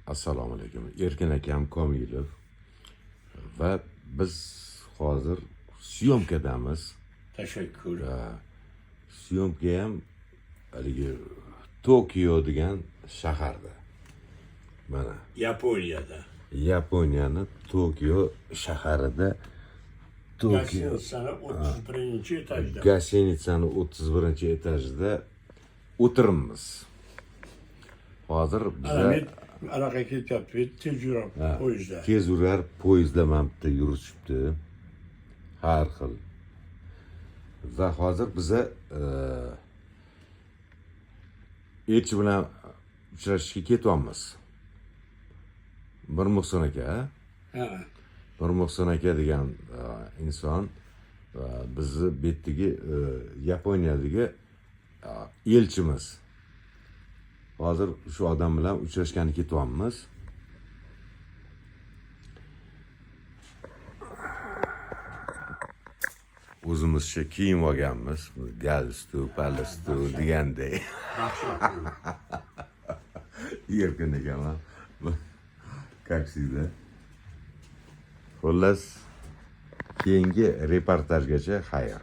Assalomu alaykum. Erkin akam Komilov va biz hozir съёмка damiz. Tashakkur. Съёмка ham haligi Tokio degan shaharda. Mana Yaponiyada. Yaponiyani Tokio shaharida, Tokio Гостиница ni 31 etajda. Гостиница ni 31 etajida o'tiribmiz. Hozir Ana biza men anaqa ketyapti, tez yurar poyezdda. Tez yurar poyezdda mana bitta yurishibdi. Har xil. Va hozir biza elchi bilan uchrashishga ketyapmiz. Bir Muhsin aka, a? Ha. Bir Muhsin aka degan inson bizni bu yerdagi Yaponiyadagi elchimiz. Hozir shu odam bilan uchrashgani ketyapmiz. O'zimizcha kiyim olganmiz. Galstuk, palstuk deganday. Dahshat. Erkin ekanman. Как всегда. Xullas, keyingi reportajgacha xayr.